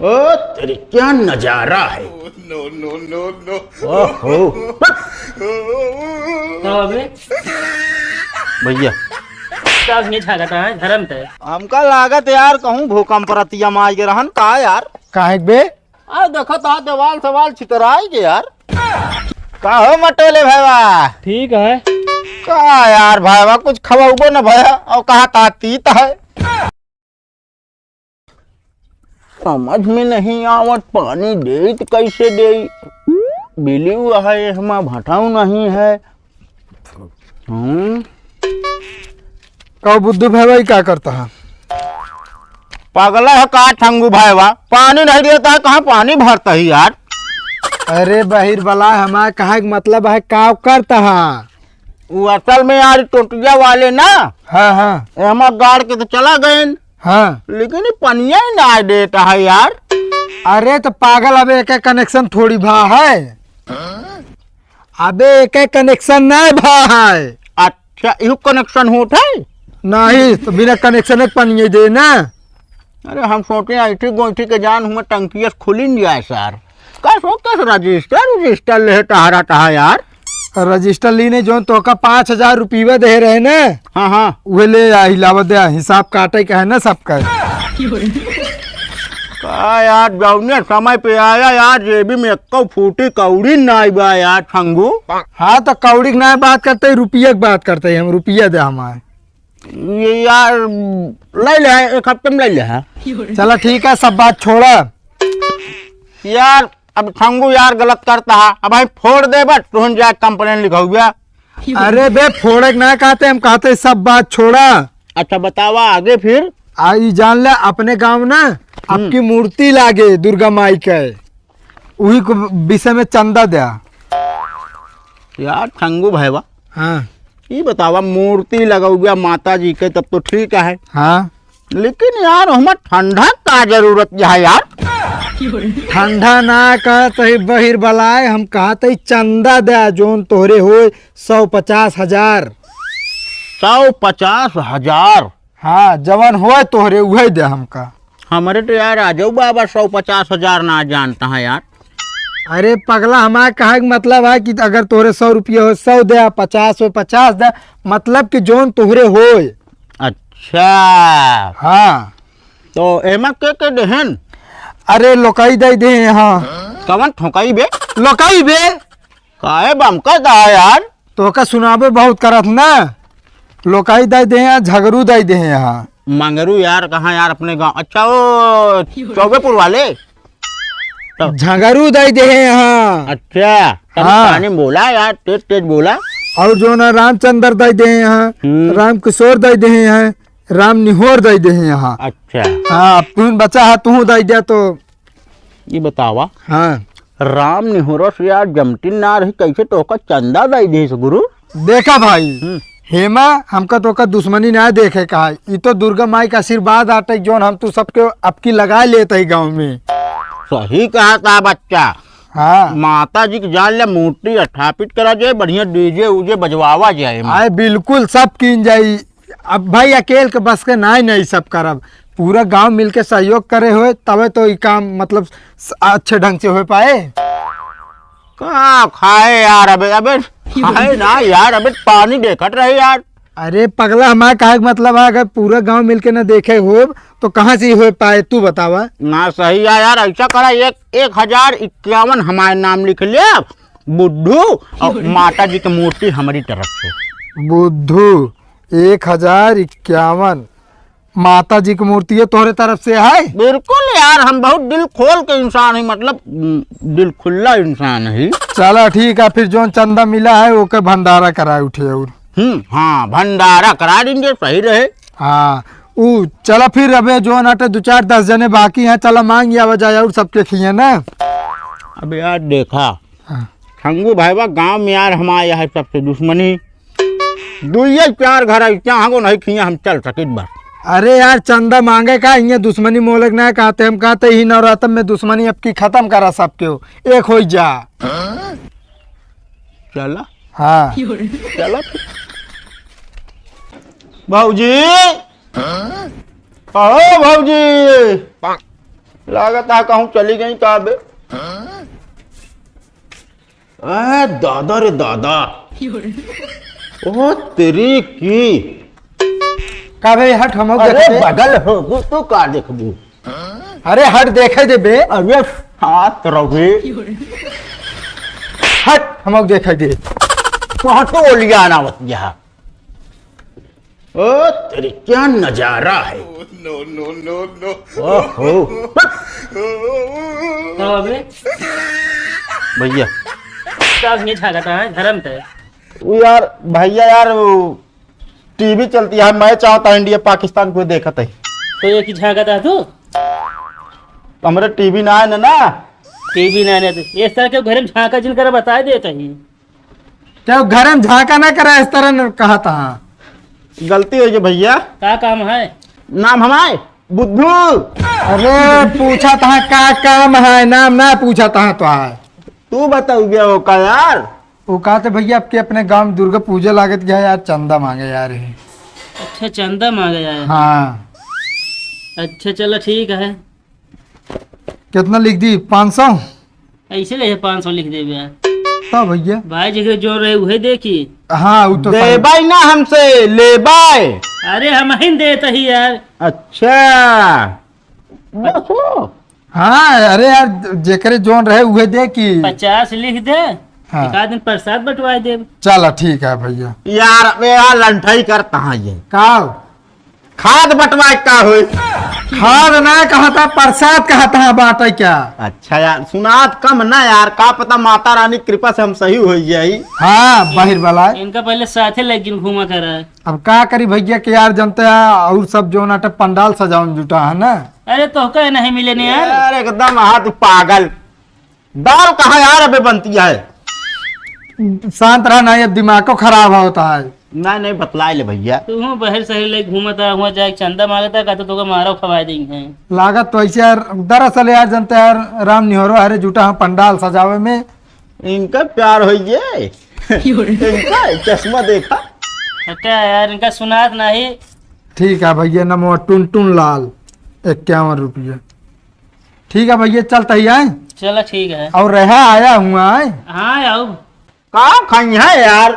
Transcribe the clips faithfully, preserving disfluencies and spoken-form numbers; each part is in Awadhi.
ओ तेरी, क्या नजारा है। No, no, no, no। ओहो। का बे? भैया। का नहीं छागत है, धर्म ते? हमका लागत यार, कहूँ भूकंप रतिया में आइ गए रहन का यार? काहे के बे? आ, देखत हा, देवाल सवाल छितराई गे यार। का हो मटोले भाईवा? ठीक है। का यार भाईवा, कुछ खवाउबो न भया, और कहा ता तीत है। समझ में नहीं आवत, पानी देई त कैसे देई? बिली हुआ है, हमा भटाऊ नहीं है। हम्म। का बुद्धू भाईवा, ई का करता है? पगला है का ठंगू भाईवा? पानी नहीं देता है, कहाँ पानी भरता है यार? अरे बहिर बला, हमारे कहे के मतलब है, का करता है? वो असल में यार टोटिया वाले ना, हाँ, हाँ। ये हमार गाड़ के तो चला गए। हाँ। लेकिन ये पनिया ही ना देता है यार। अरे तो पागल, अबे एक एक कनेक्शन थोड़ी भा है। अबे एक एक कनेक्शन ना भा है। अच्छा, इहु कनेक्शन होत है? नहीं, तो बिना कनेक्शन के पनिया दे ना। अरे हम सोचे ऐठी गोइठी के जान हुआ टंकिया से खुलिन जाए सर। का सोचते रजिस्टर उजिस्टर ले टहरा टहा यार? रजिस्टर लीने जौन तोका पाँच हजार रुपये दे रहे ना, हाँ, हाँ। उहे ले आ, हिलावत दे, हिसाब काटे के है ना सबका। का यार, जौने समय पे आया यार, जेबी में एक्को फूटी कौड़ी नाई बा यार, ठंगू। हाँ, तो कौड़ी के ना बात करते, रुपये की बात करते, हम रुपये दे हमारे। ये यार, ले ले, एक हफ्ते में ले ले। चला ठीक है, सब बात छोड़ा। यार, अब ठंगू यार गलत करता है, अब भाई फोड़ दे बस, तुहन जाए कंप्लेन लिखाऊ गया। अरे बे, फोड़े के ना कहते, हम कहते सब बात छोड़ा। अच्छा बतावा आगे फिर। आ, ई जान ले, अपने गाँव ना, हम्म। आपकी मूर्ति लागे दुर्गा माई के, उही को विषय में चंदा द्या। यार ठंगू भाईवा, हाँ। ई बतावा, मूर्ति लगाऊ गया माता जी के, तब तो ठीक है। हाँ। लेकिन यार, हमें ठंडा का जरूरत है यार? ठंडा ना कहत ही बहिर बलाए, हम कहत ही चंदा द्या, जौन तोहरे होए सौ पचास हजार। सौ पचास हजार? हाँ, जवन होए तोहरे, उहे द्या हमका। हमरे तो यार, आजो बाबा सौ पचास हजार ना जानता है यार। अरे पगला, हमार कहे के मतलब है कि अगर तोहरे सौ रुपये हो, सौ द्या, पचास हो, पचास द्या, मतलब कि जौन तोहरे होए। अच्छा। हाँ। तो एमा के के देहन? अरे लोकई दे दे यहाँ। कवन ठोकई बे? लोकई बे। काहे बमका दा यार? तोका सुनाबे बहुत करत ना। लोकई दे दे यहाँ, झगरू दे दे यहाँ। मंगरू यार, कहाँ यार अपने गाँव? अच्छा, वो चौबेपुर वाले? तो झगरू दे दे यहाँ। अच्छा, तब हाँ। पानी बोला यार, तेज तेज बोला। और जौन रामचंद्र दे दे यहाँ, हम्म। रामकिशोर दे दे यहाँ, राम निहोर दे दे यहाँ। अच्छा। हाँ, अब तू बचा है, तू दे दे तो। ये बतावा। हाँ। राम निहोर से यार जमतिन ना रही, कैसे तोका चंदा दे दे गुरु? देखा भाई, हम्म। हेमा, हमका तोका दुश्मनी ना देखे का है। ई तो दुर्गा माई का आशीर्वाद आटे, जौन हम तू सबके अबकी लगा लेत ही गाँव में। सही कहा था बच्चा। हाँ। माता जी के जान ले मूर्ति स्थापित करा जाए, बढ़िया डीजे उजे बजवावा जाए एमा। आए बिल्कुल सब कीन जाई। अब भाई अकेल के बस के नाई, नाई सब करब, पूरा गांव मिलके सहयोग करे होए तबे तो ई काम मतलब स-, अच्छे ढंग से हो पाए। का खाए यार, अबे, अबे खाए ना यार, अबे पानी देखत रहे यार। अरे पगला, हमारे कहे के मतलब है, अगर पूरा गांव मिलके ना देखे हो तो कहाँ से हो पाए, तू बतावा। ना सही है यार, ऐसा करा, एक, एक हजार इक्यावन हमारे नाम लिख ले बुद्धू, और माता जी की मूर्ति हमारी तरफ से। बुद्धू, एक हजार इक्यावन माता जी की मूर्ति है तोहरे तरफ से है? बिल्कुल यार, हम बहुत दिल खोल के इंसान है, मतलब, उम, दिल खुला इंसान है। चला ठीक है, फिर जौन चंदा मिला है ओके भंडारा कराए उठे और। हम्म, हाँ, भंडारा करा देंगे, सही रहे। हाँ, ऊ चला फिर, अबे जौन आटे दो चार दस जने बाकी हैं, चला मांग आवा जाए और सबके खिए ना। अब यार देखा, हाँ। ठंगू भाईवा, गांव में यार हमारे यहाँ सबसे दुश्मनी। दुइये चार घर है, चाहो नहीं खिया हम चल सकित बस। अरे यार, चंदा मांगे का, इहाँ दुश्मनी मोलक ना कहते, हम कहते ही नवरात्र में दुश्मनी अबकी खत्म करा सबके हो, एक हो जा। चला। हाँ। चला। भौजी, कहो भौजी। लागत है कहूँ चली गई का बे? ए दादा रे दादा। ओ तेरी की। का बे, हट, हम अरे देखते। बगल हो, तू का देखबू? अरे हट, देखे दे बे। अरे साथ रहे। हट, हम देखे दे। कहाँ तो ओलिया ना बतिया। ओ तेरी क्या नजारा है। No, no, no, no। ओहो। का बे? भैया। का नहीं झाँकता है, धर्म ते? वो यार, भैया यार, वो टीवी चलती है, मैच आवता है इंडिया पाकिस्तान को देखत है। तो ये की झाँकता है तू? हमरे टीवी ना है ना, ना। टीवी ना है ना, तो इस तरह के घरे में झाँका जिन करे बताए देता ही। क्या घरे में झाँका ना करे, इस तरह न कहा था। गलती हो गई भैया। का काम है? नाम हमारे बुद्धू। अरे पूछा था का काम है, नाम ना पूछा था तो है। तू बताऊ गया हो का यार? वो कहा थे भैया आपके अपने गांव में दुर्गा पूजा लागत गया यार, चंदा मांगे यार है। अच्छा, चंदा मांगे यार। हाँ। अच्छा, चलो ठीक है। कितना लिख दी? पाँच सौ? ऐसे कैसे पाँच सौ लिख देबे यार? तब भैया। भाई जेकरे जो रहे उहे देखी। हाँ, वो तो सही। देबाई ना हमसे, लेबाई। अरे हम ही देत ही यार। अच्छा। बस हो। हाँ, अरे यार, जेकरे जोन रहे उहे देखी। पचास लिख दे, हाँ। एक आध दिन प्रसाद बंटवाए देब। चला ठीक है भैया। यार, अबे यार, लंठाई करता है ये। का? खाद बंटवाए का होई? खाद ना कहता, प्रसाद कहता है, बाटे क्या? अच्छा यार, सुनात कम ना यार, का पता माता रानी की कृपा से हम सही हो जाई। हाँ, बाहिर वाला। इनका पहले साथे लेकिन घूमा करा। अब का करी भैया के यार, जनते हैं, और सब जो नाटक पंडाल सजावन जुटा है ना। अरे तो कहे नहीं मिले नहीं यार। यार एकदम हाथ पागल। दाल कहाँ यार अबे बनती है? शांत रहा, नहीं अब दिमाग को खराब होता है। नहीं, नहीं, बतला ले भैया। तू हूँ बहर सही ले घूमता हुआ जाए, चंदा मांगता, कहते तो मारो खवाए देंगे। लागत तो ऐसे यार, दरअसल यार जनते यार, राम निहोरो हरे जुटा हम पंडाल सजावे में। इनका प्यार हो ये। इनका चश्मा देखा। हटा यार, इनका सुनात नहीं। ठीक है भैया, नमो टुनटुन लाल, इक्यावन रुपया। ठीक है भैया, चलता ही आए। चला ठीक है। और रहा आया हुआ है। हाँ आओ। का खाई है यार?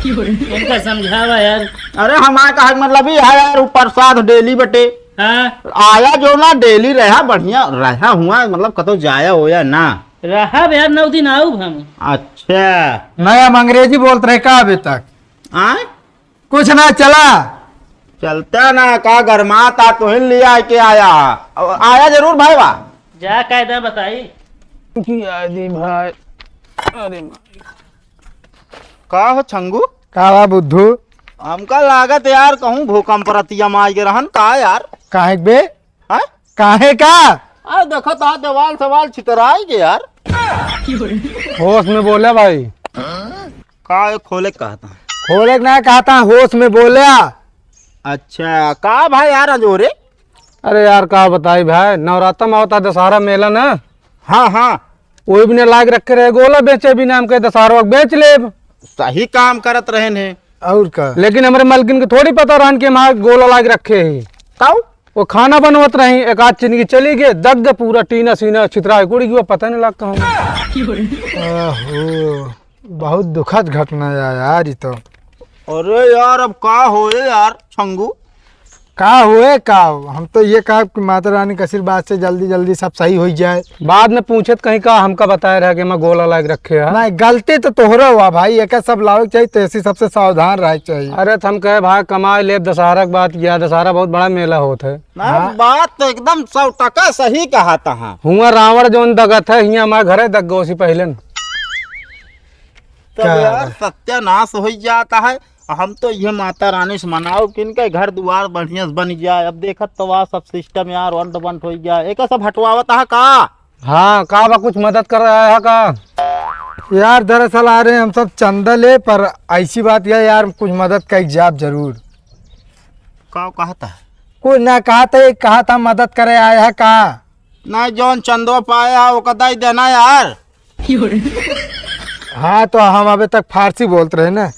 इनका समझावा यार। अरे हमारे कहा मतलब ही है यार, ऊपर साथ डेली बटे। हाँ। आया जो ना डेली रहा, बढ़िया रहा हुआ, मतलब कतो जाया होया ना। रहा यार, नौ दिन आऊ हम। अच्छा। नहीं, हम अंग्रेजी बोलत रहे का अभी तक? आय? कुछ ना, चला। चलता ना, का गरमात आ, तोहिन लिया के आया। अब आया जरूर भाई बा। जा कायदा बताई। की आदि भाई। अरे माई। का हो छंगू? का बा बुद्धू? हमका लागत यार कहूँ भूकंप रतिया में आइ गए रहन का यार? काहे के बे? हैं? काहे का? आ देखो तो दीवाल सवाल छितराई गए यार। होश में बोले भाई। का ये खोले के कहता? खोले के ना कहता, होश में बोले। अच्छा, का भाई यार अजोरे? अरे यार, का बताई भाई, नवरात्र में होता दशहरा मेला ना। हाँ, हाँ। वही भी ने लाग रखे रहे, गोला बेचे भी ना, हम कहे दशहरा बेच लेब। सही काम करत रहन है। और का? लेकिन हमरे मलकिन के थोड़ी पता रहन कि हमारे गोला लाग रखे है। तब? वो खाना बनवत रही, एक आध चिनगी चली गए, दग गए पूरा टीना सीना छितरा कुड़ी गया, पता नहीं लग कहाँ। ओहो, बहुत दुखद घटना है यार, ये तो। अरे यार, अब का होए यार, छंगू? का होए का? हम तो ये कहा कि माता रानी के आशीर्वाद से जल्दी जल्दी सब सही हो जाए। बाद में पूछत कहीं का हमका बताए रहा कि मैं गोला लाग रखे है। नहीं, गलती तो तोहरा हुआ भाई, एक सब लावे के चाहिए, तो ऐसी सबसे सावधान रहे के चाहिए। अरे, तो हम कहे भाई कमाए लेब, दशहरा के बात किया, दशहरा बहुत बड़ा मेला होत है। ना, हाँ। बात तो एकदम सौ टका सही कहा तहा। हुआ रावण जौन दगत है, हियां हमारे घरे दग गो सी पहले न। तब का? यार सत्यानाश हो जाता है। हम तो ये माता रानी से मनाओ कि इनका घर दुआर बढ़िया से बन जाए। अब देखत तो वह सब सिस्टम यार अंट बंट हो जाए, एक सब हटवावत है का? हाँ, का बा, कुछ मदद कर रहा है का? यार, दरअसल आ रहे हैं हम सब चंदा ले, पर ऐसी बात यह यार, कुछ मदद कई जाब जरूर। का कहता है? कुछ ना कहता, एक कहा था मदद करे आया है का? ना, जौन चंदो पाया है, ओका दई देना यार। हाँ, तो हम अबे तक फारसी बोलत रहे ना।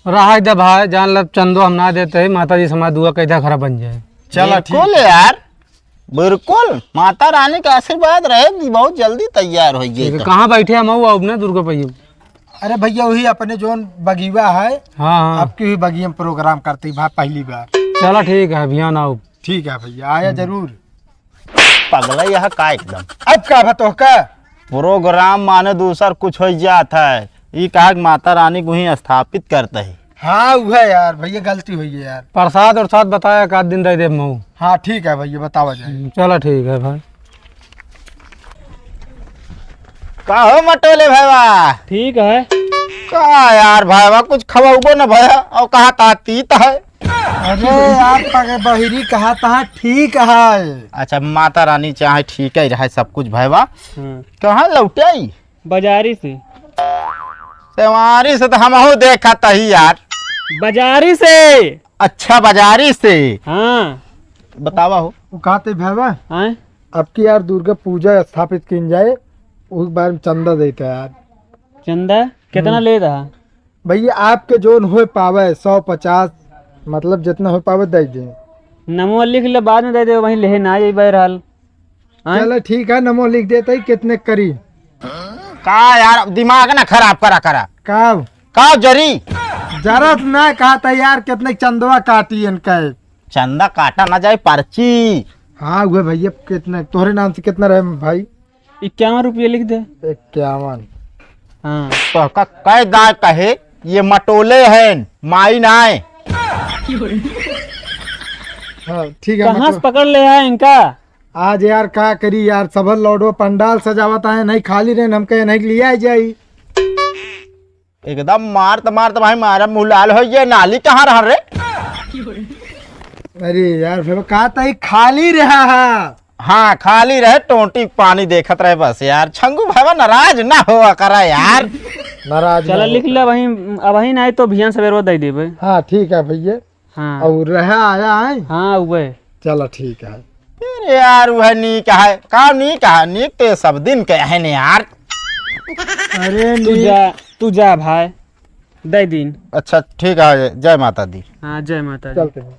रहा दे भाई, जान लब चंदो हम ना देते हैं, माता जी से हमारा दुआ कैदा खराब बन जाए। चला, ठीक। बिल्कुल यार। बिल्कुल, माता रानी का आशीर्वाद रहे कि बहुत जल्दी तैयार होइ जाई ठीक है, तो। कहाँ बैठे हम, आओ, आओ, अपने दुर्गा भैया। अरे भैया, वही अपने जोन बगीवा है, हाँ, हाँ। आपकी भी बगिया में प्रोग्राम करते ही भाई, पहली बार। चला ठीक है, अभियान आओ। ठीक है भैया, आया हम्म। जरूर। पगला यह का एकदम। अब का भा तोहका? प्रोग्राम माने दूसर कुछ होइ जात है। ई कहा कि माता रानी को ही स्थापित करते ही। हाँ, उहे यार, भैया गलती होइ गई यार। प्रसाद और साथ बताया का दिन दे दे मऊ। हाँ, ठीक है भैया, बतावा जाए। हम्म, चला ठीक है भाई। का हो मटोले भाईवा? ठीक है। का यार भाईवा, कुछ खवाउबो न भया और कहा ता तीत है। अरे यार, पग-, बहिरी कहा ता ठीक है। अच्छा, माता रानी चाहे ठीक ही रहे सब कुछ भाईवा। हम्म। कहाँ लौटे आई? बाजारी से। तेवारी से तो हमहू देखा तही यार। बाजारी से। अच्छा, बाजारी से। हाँ। बतावा हो। वो कहते भैया, हाँ? अब की यार दुर्गा पूजा स्थापित किन जाए, उस बारे में चंदा देता यार। चंदा कितना हम्म। ले रहा? भैया, आपके जोन होइ पावे, सौ पचास, मतलब जितना होइ पावे दे दे। नमो लिख ले, बाद में दे दे, वहीं लेहे ना जाई बहरहाल। हाँ? चलो ठीक है, नमो लिख देते ही, कितने करी? का यार, दिमाग ना खराब करा करा। का? का जरी? जरत ना कहता यार, कितने चंदवा काटी इनका। चंदा काटा ना जाए, पर्ची। हाँ, उहे भैया, कितने, तोहरे नाम से कितना रहे भाई? इक्यावन रुपये लिख दे। इक्यावन। हाँ। तो का, कै दाय कहे, ये मटोले हैं, माई नाय। हाँ, ठीक है, कहाँ से मतलब पकड़ ले आए इनका? आज यार का करी यार, सब लौडो पंडाल सजावत आए, नहीं खाली रहे, हमके नहीं लिया जाई। एकदम मारत मारत भाई मारा मुँह लाल होइ गया, नाली कहाँ रहा रे? अरे यार, फिर का तई खाली रहा है। हाँ, खाली रहे, टोंटी पानी देखत रहे बस यार। छंगू भाईवा नाराज ना होवा करा यार। नाराज चला ना लिख होवा ले करा। अबहीं, अबहीं नाहीं तो भियान सवेरवा दे देबे। हाँ, ठीक है भैया। हाँ। और रहा आया है? हाँ, उहे। चला ठीक है। फिर यार, उहे नीक है। का नीक है? नीक तो सब दिन के है ने यार। अरे तू नीक। जा, तू जा भाई, दे दिन। अच्छा, ठीक है, जय माता दी। हाँ, जय माता दी। चलते हैं।